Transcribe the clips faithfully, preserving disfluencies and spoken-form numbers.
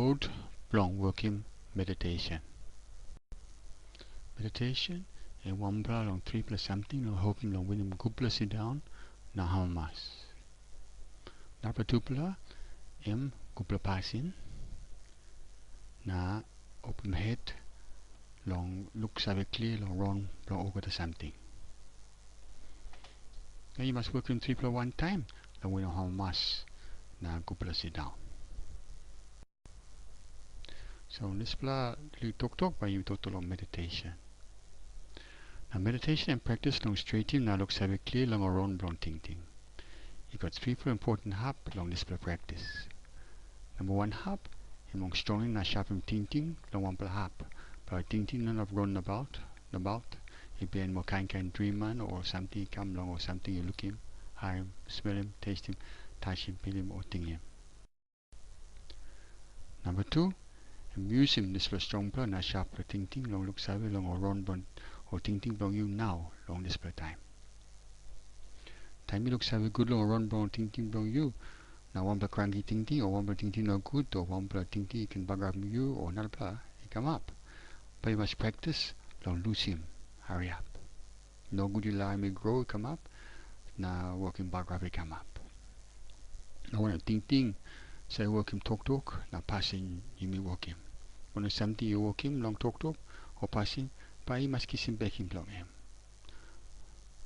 Rut bilong wokim meditation. Meditation em wanpela long tripela samting long helpim long winim gutpela sindaun na amamas. Namba tupela em gutpela pasin na opim het long luksave klia long ron bilong olgeta samting. Na yu mas wokim tripela wantaim long winim amamas na gutpela sindaun. So dispela toktok bai yu toktok long meditation. Na meditation em praktis long stretim na luksave klia long ron bilong tingting. I gat tripela impoten hap long dispela praktis. Namba wan hap em long strongim na sharpim tingting long wanpela hap, bai tingting no inap ron nabaut, nabaut, i bihainim ol kain kain driman o samting i kam long ol samting yu lukim, harim, smelim, testim, tasim, pilim o tingim. Namba tu, em yusim dispela strongpela na sharppela tingting long luksave long ol ron bilong ol tingting bilong yu nau long dispela taim. Taim yu luksave gut long ron bilong tingting bilong yu, na wanpela kranki tingting o wanpela tingting nogut o wanpela tingting i ken bagarapim yu o narapela i kamap, bai yu mas praktis long lusim hariap. Nogut yu larim i gro i kamap, na wokim bagarap i kamap. Na wanem tingting save wokim toktok na pasin yumi wokim. Wanem samting yu wokim long toktok o pasin, bai i mas kisim bekim bilong em.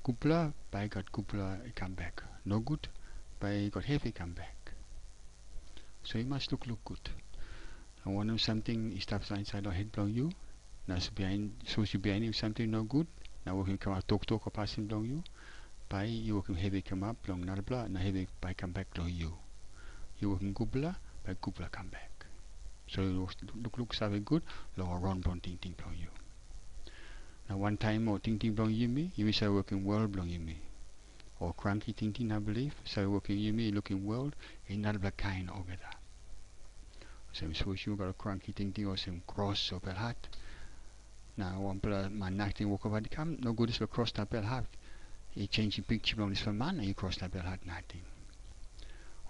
Gutpela bai i gat gutpela i kam bek. Nogut bai i gat hevi i kam bek. So yu mas lukluk gut. Na wanem samting i stap insait long het bilong yu, na sapos yu bihainim samting nogut, na wokim kamap toktok o pasin bilong yu, bai yu wokim hevi kamap long narapela, na hevi bai kam bek long yu. Yu wokim gutpela, bai gutpela kam bek. So yu lukluk save gut long ol ron bilong tingting bilong yu. Na wantaim ol tingting bilong yumi, yumi save wokim wel bilong yumi. Ol kranki tingting na bilip save wokim yumi lukim wel i narapela kain olgeta. Olsem, sapos yu gat ol kranki tingting olsem kros o belhat, na wanpela man nating wokabaut i kam, nogut dispela kros na belhat i changim piksa bilong dispela man na i kros na belhat nating.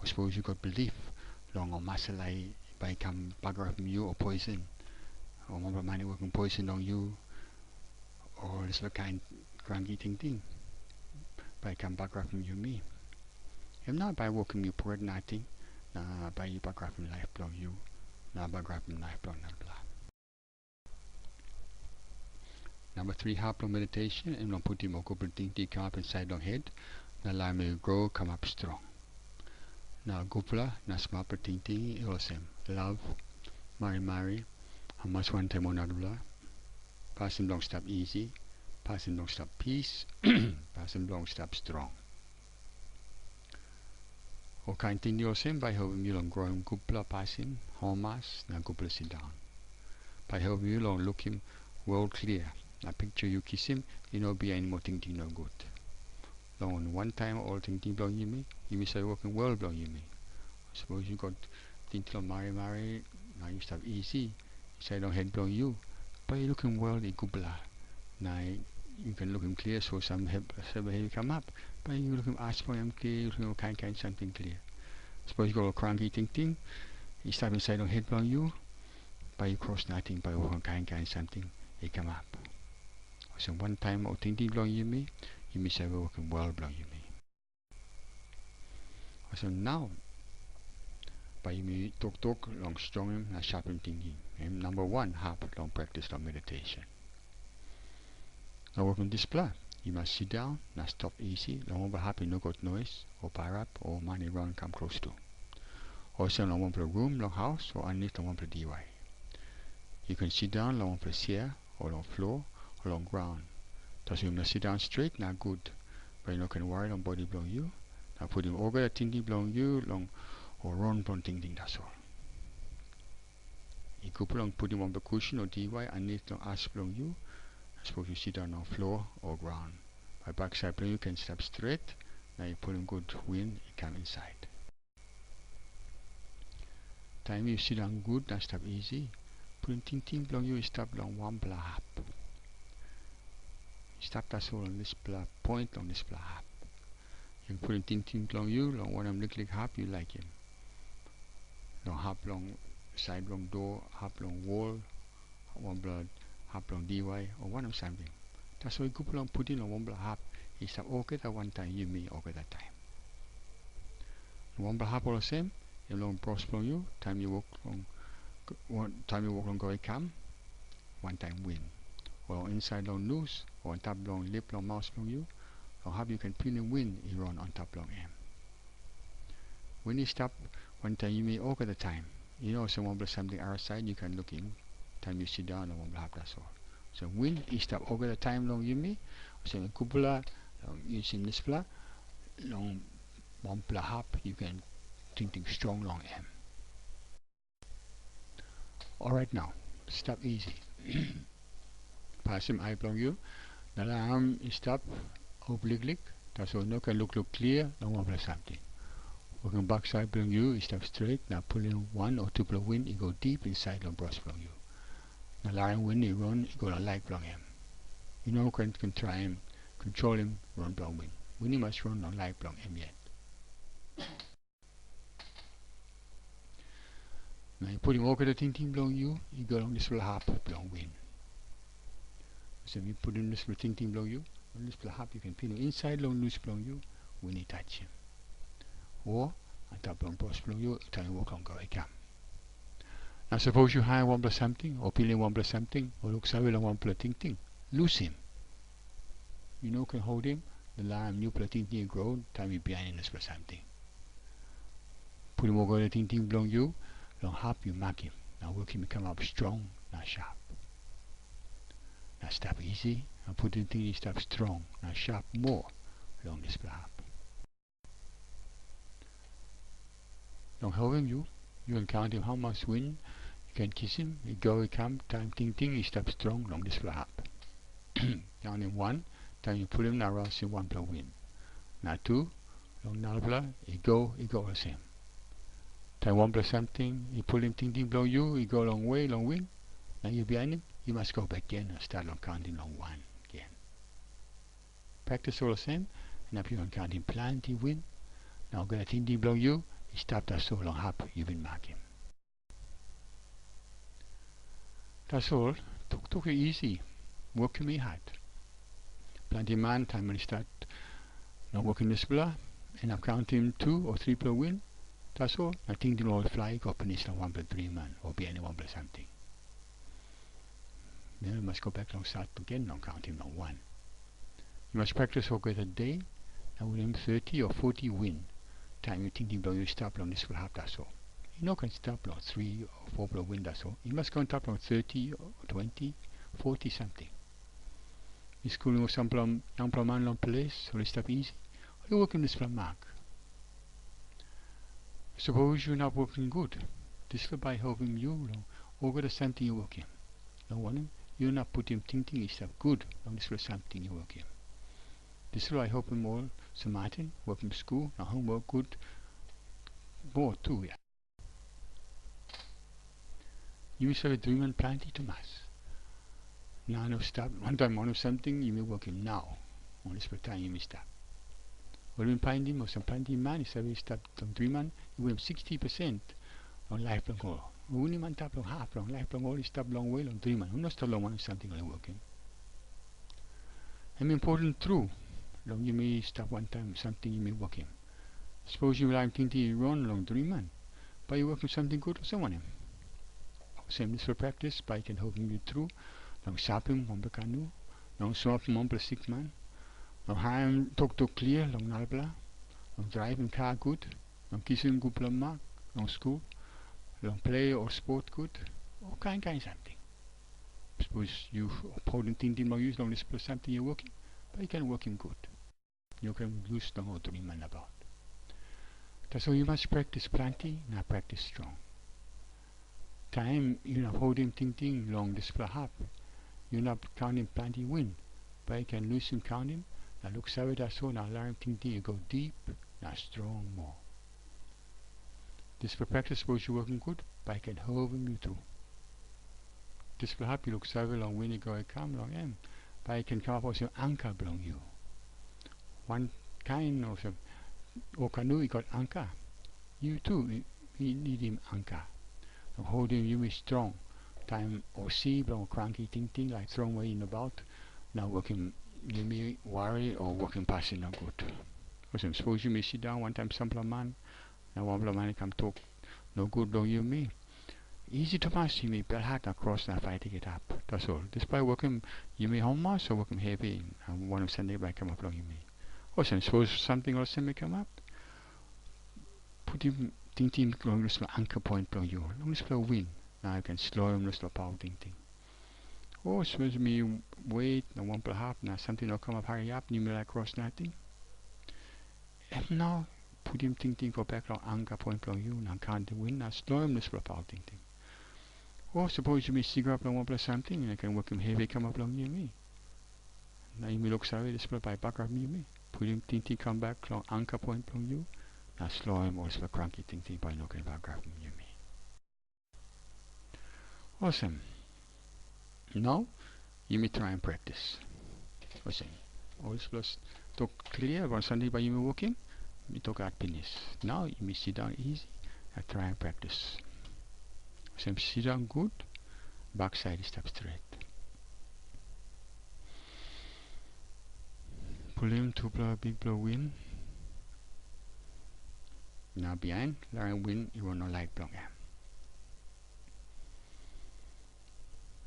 O sapos yu gat bilip long ol masala i bai i kam bagarapim yu o poisin, o wanpela man i wokim poisin long yu, o dispela kain kranki tingting bai i kam bagarapim yumi. Em nau bai wokim yu pret nating, na bai i bagarapim laip bilong yu, na bagarapim laip bilong narapela. Namba tri hap long meditation, em long putim ol gutpela tingting i kamap insait long het, na larim i gro kamap strong. Na gutpela na smatpela tingting i olsem, lav, marimari, hamas wantaim ol narapela, pasin bilong stap isi, pasin bilong stap pis, pasin bilong stap strong. Ol kain tingting olsem bai helpim yu long groim gutpela pasin, hamas, na gutpela sindaun. Bai helpim yu long lukim wel klia, na piksa yu kisim i no bihainim ol tingting nogut. Long wantaim ol tingting bilong yumi, yumi save wokim wel bilong yumi. Sapos yu gat tingting long marimari, na yu stap isi insait long het bilong yu, bai yu lukim wel i gutpela, na yu ken lukim klia, so sam save hevi kamap, bai yu lukim as bilong em klia, yu lukim ol kain kain samting klia. Sapos yu gat ol kranki tingting i stap insait long het bilong yu, bai yu kros nating, bai ol kain kain samting i kamap. Olsem wantaim ol tingting bilong yumi, yumi save wokim wel bilong yumi. Olsem nau, bai yumi toktok long strongim na sharpim tingting. Em namba wan hap long praktis long meditation. Na wokim dispela, yu mas sindaun na stap isi long wanpela hap i no gat nois, o bagarap, o man i raun kam klostu. Olsem long wanpela rum long haus, o aninit long wanpela diwai. Yu ken sindaun long wanpela sia, o long flo, o long graun. Tasol yu mas sindaun stret na gut, bai yu no ken wari long bodi bilong yu, na putim olgeta tingting bilong yu long ol ron bilong tingting tasol. I gutpela long putim wanpela kusin o diwai aninit long as bilong yu, na sapos yu sindaun long flo o graun, bai baksait bilong yu ken stap stret, na yu pulim gut win i kam insait. Taim yu sindaun gut na stap isi, pulim tingting bilong yu i stap long wanpela hap. I stap tasol long dispela poin long dispela hap. Yu pulim tingting bilong yu long wanem liklik hap yu laikim. Long hap bilong sait bilong dua, hap bilong wol, wanpela hap bilong diwai, o wanem samting. Tasol i gutpela long putim long wanpela hap i stap olgeta wantaim yumi olgeta taim. Wanpela hap olsem, em long bros bilong yu, taim yu wok long, taim yu wok long go i kam, wantaim win. O long insait long nus, o antap long lip long maus bilong yu, long hap yu ken pilim win i ron antap long em. Win i stap wantaim yumi olgeta taim. I no olsem wanpela samting ausait yu ken lukim taim yu sindaun long wanpela hap tasol. So win i stap olgeta taim long yumi, olsem gutpela long yusim dispela long wanpela hap yu ken tingting strong long em. Orait nau, stap isi. Pasim ai bilong yu, na larim i stap hop liklik, tasol no ken lukluk klia long wanpela samting. Wokim baksait bilong yu i stap stret, na pulim wan o tupela win i go dip insait long bros bilong yu. Na larim win i ron i go long laik bilong em. Yu no ken, ken traim kontrolim ron bilong win. Win i mas ron long laik bilong em yet. Na yu putim olgeta tingting bilong yu i go long dispela hap bilong win. Olsem yu putim dispela tingting bilong yu long dispela hap, yu ken pilim insait long nus bilong yu, win i tasim. O antap long bros bilong yu, taim wok long go i kam. Na sapos yu harim wanpela samting, o pilim wanpela samting, o luksave long wanpela tingting, lusim. Yu no ken holim, na larim nupela tingting i gro taim yu bihainim dispela samting. Putim olgeta tingting bilong yu long hap yu makim, na wokim i kamap strong na sharp. Na stap isi, na putim tingting i stap strong na sharp moa long dispela hap. Long helpim yu, yu ken kauntim hamas win yu ken kisim i go i kam taim tingting i stap strong long dispela hap. Kauntim wan, taim yu pulim na rausim wanpela win. Na tu, long narapela i go, i go olsem. Taim wanpela samting i pulim tingting bilong yu i go longwe long win, na yu bihainim, yu mas go bek gen na stat long kauntim long wan gen. Praktis olsem, inap yu ken kauntim planti win, na olgeta tingting bilong yu i stap tasol long hap yu bin makim. Tasol, toktok i isi, wokim i hat. Planti man, taim ol i stat long wokim dispela, inap kauntim tu o tripela win, tasol na tingting ol flai i go pinis long wanpela driman o bihainim wanpela samting. Na yu mas go bek long stat gen long kauntim long wan. Yu mas praktis olgeta de, na winim thirty o forty win, taim yu tingting bilong yu stap long dispela hap tasol. Yu no ken stap long three o fopela win tasol. Yu mas go antap long thirty o twenty, forty samting. Mi skulim ol sampela yangpela man long ples, ol i stap isi, ol i wokim dispela mak. Sapos yu inap wokim gut, dispela bai i helpim yu long olgeta samting yu wokim. Long wanem, yu inap putim tingting i stap gut long dispela samting yu wokim. Dispela bai i helpim ol samatin, wokim skul na homwok gut moa tu, ya. Yumi save driman planti tumas. Na no stap wantaim wanem samting yumi wokim nau, long dispela taim yumi stap. Ol yumi painim olsem planti man i save i stap long driman, i winim sixty percent long laip bilong ol. Ol winim antap long hap long laip bilong ol i stap longwe long driman, ol no stap long wanem samting ol i wokim. Em important tru long yumi stap wantaim samting yumi wokim. Sapos yu larim tingting i ron long driman, bai yu wokim samting gut olsem wanem? Olsem, dispela praktis bai i ken helpim yu tru long sapim wanpela kanu, long solapim wanpela sikman, long harim toktok klia long narapela, long draivim ka gut, long kisim gutpela mak long skul, long plei o spot gut, o kain kain samting. Sapos yu holim tingting bilong yu long dispela samting yu wokim, bai yu ken wokim gut. Yu ken lus long ol driman nabaut. Tasol yu mas praktis planti na praktis strong. Taim yu inap holim tingting long dispela hap, yu inap kaunim planti win, bai yu ken lusim kaunim, na luksave tasol na larim tingting i go dip na strong moa. Dispela praktis sapos yu wokim gut, bai i ken helpim yu tru. Dispela hap yu luksave long win i go i kam long em, bai i ken kamap olsem anka bilong yu. Wankain olsem ol kanu i gat anka, yu tu i, i nidim anka. holim yumi strong. Taim ol si bilong kranki tingting laik tromoi nabaut, na wokim yumi wari o wokim pasin nogut. Olsem, sapos yumi sindaun wantaim sampela man, na wanpela man i kam tok nogut long yumi, isi tumas yumi belhat na kros na paitim i gat. Tasol dispela i wokim yumi hamas o wokim hevi, na wanem samting bai i kamap long yumi. Olsem, sapos samting olsem i kamap, putim tingting long dispela anchor point bilong yu, long dispela win, na yu ken sloim dispela paul tingting. O sapos mi wet na wanpela hap na samting no kamap hariap, na mi laik kros nating, em nau putim tingting go bek long anchor point bilong yu, na kauntim win, na sloim dispela paul tingting. O sapos yumi singaut long wanpela samting, na ken wokim hevi kamap long yumi, na yumi luksave dispela bai i bagarapim yumi, putim tingting kam bek long anchor point bilong yu, na sloim ol dispela kranki tingting bai i no ken bagarapim yumi. Olsem. Nau, yumi traim praktis. Olsem. Ol dispela tok klia, wanem samting bai yumi wokim, mi tok gat pinis. Nau, yumi sindaun isi, na traim praktis. Olsem, sindaun gut, baksait i stap stret. Pulim tupela bikpela win, na bihain, larim win i run long laik bilong em.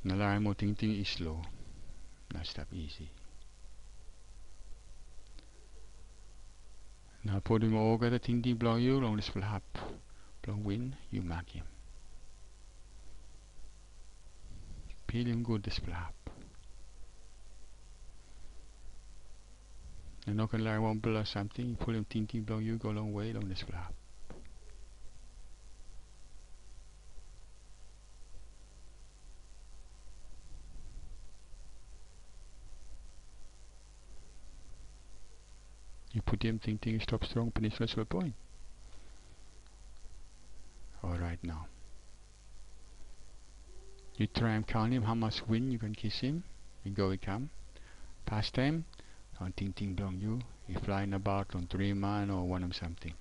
Na larim ol tingting i slo, na stap isi. Na putim olgeta tingting bilong yu long dispela hap bilong win yu makim. Pilim gut dispela hap. Na no ken larim wanpela samting i pulim tingting bilong yu go longwe long dispela hap. Yu putim tingting i stap strong pinis long dispela poin. Orait nau. Yu traim kaunim hamas win yu ken kisim i go i kam. Pastaim, long tingting bilong yu, i flai nabaut long driman o wanem samting.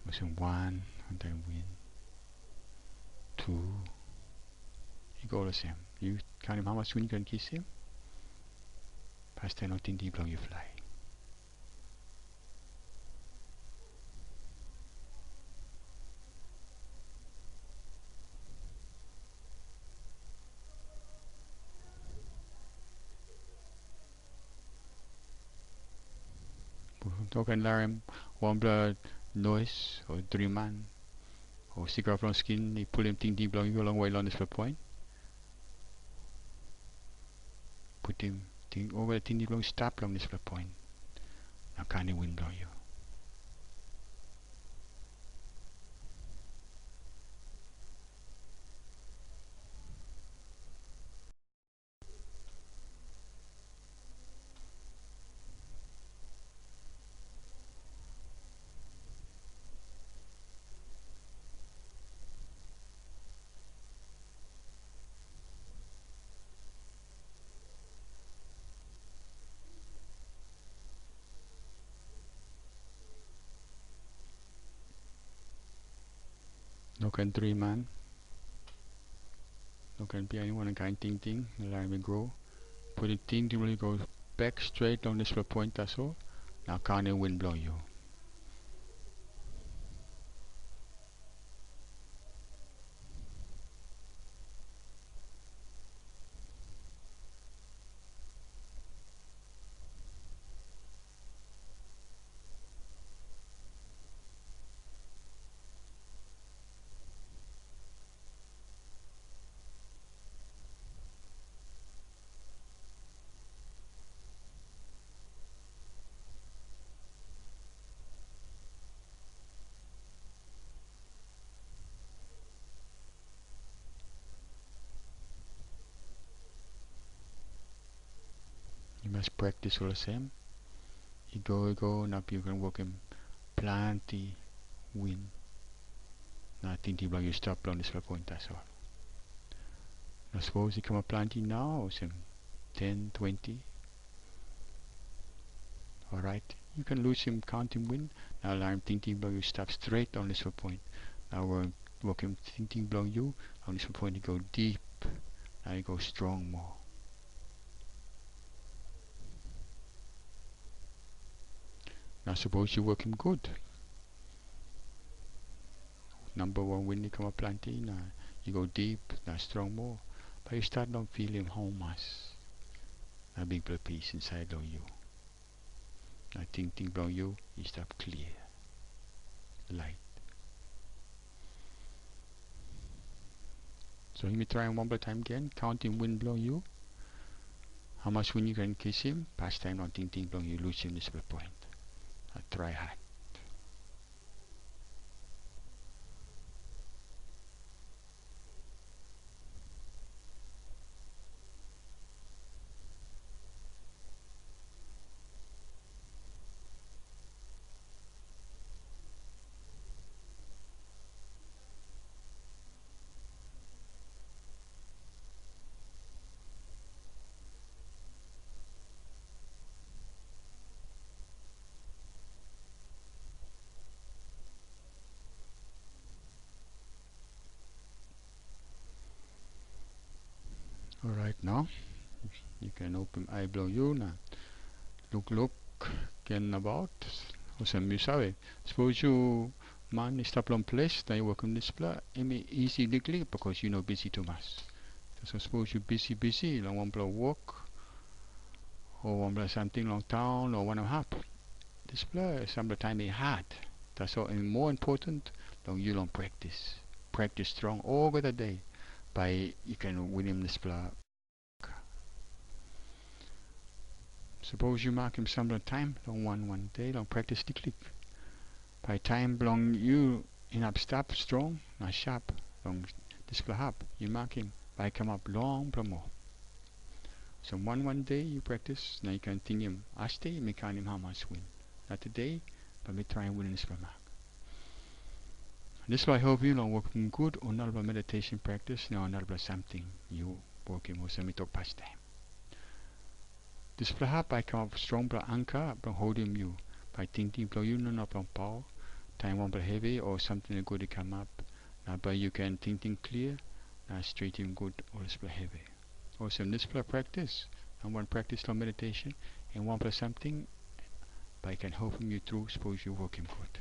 Olsem wan, wantaim win, tu, i go olsem. Yu kaunim hamas win yu ken kisim, pastaim long tingting bilong yu flai. No ken larim wanpela nois o driman o sikrap long skin i pulim tingting bilong yu longwe long dispela poin. Putim ting, olgeta tingting bilong yu stap long dispela poin. Na kanim win bilong yu. No ken driman. No ken bihainim wanem kain tingting, na larim i go. Putim tingting bilong yu go bek stret long dispela poin tasol, na kanim win bilong yu. Yu mas praktis olsem, i go i go, na yu ken wokim planti win. Na tingting bilong yu stap long dispela poin tasol. Na sapos i kamap planti nau, olsem ten, twenti, orait, Yu ken lusim kauntim win, na larim tingting bilong yu stap stret long dispela poin. Na wo-, wokim tingting bilong yu long dispela poin i go dip, na i go strong moa. Na sapos yu wokim gut, namba wan win i kamap planti, na i go dip, na strong moa, bai yu stat long filim hamas na bikpela pis insait long yu. Na tingting bilong yu i stap klia, lait. So yumi traim wanpela taim gen, kauntim win bilong yu. Hamas win yu ken kisim, pastaim long tingting bilong yu lusim dispela poin. Na trai hat. Orait nau, yu ken opim ai bilong yu na lukluk gen nabaut. Olsem yu save, sapos yu man i stap long ples na yu wokim dispela, em i isi liklik, bikos yu no bisi tumas. Tasol sapos yu bisi bisi long wanpela wok, o wanpela samting long taun, o wanem hap, dispela sampela taim i hat. Tasol em i moa impoten long yu long praktis. Praktis strong olgeta de, bai yu ken winim dispela. Sapos yu makim sampela taim long wan wan de long praktis liklik, bai taim bilong yu inap stap strong na sharp long dispela hap yu makim, bai i kamap longpela moa. So wan wan de yu praktis na yu ken tingim, "Asde mi gainim hamas win, na tude bai mi traim winim dispela mak." Dispela i helpim yu long wokim gut ol narapela meditation praktis na ol narapela samting yu wokim, olsem mi tok pastaim. Dispela hap bai i kamap strongpela anka bilong holim yu, bai tingting bilong yu no inap long paul, taim wanpela hevi o samting nogut i kamap, na bai yu ken tingting klia na stretim gut ol dispela hevi. Olsem dispela praktis, na wan praktis long meditation, em wanpela samting bai i ken helpim yu tru, sapos yu wokim gut.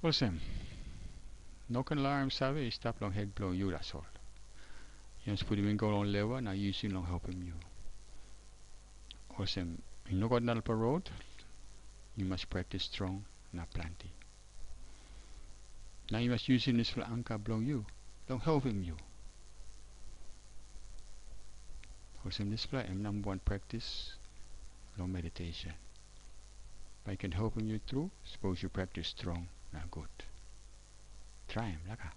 Olsem, no ken larim save i stap long het bilong yu tasol. Yu mas putim i go long lewa na yusim long helpim yu. Olsem, i no gat narapela rot, yu mas praktis strong na planti. Na yu mas yusim dispela anka bilong yu long helpim yu. Olsem, dispela em namba wan praktis long meditation. Bai i ken helpim yu tru, sapos yu praktis strong na gut. Traim, laka.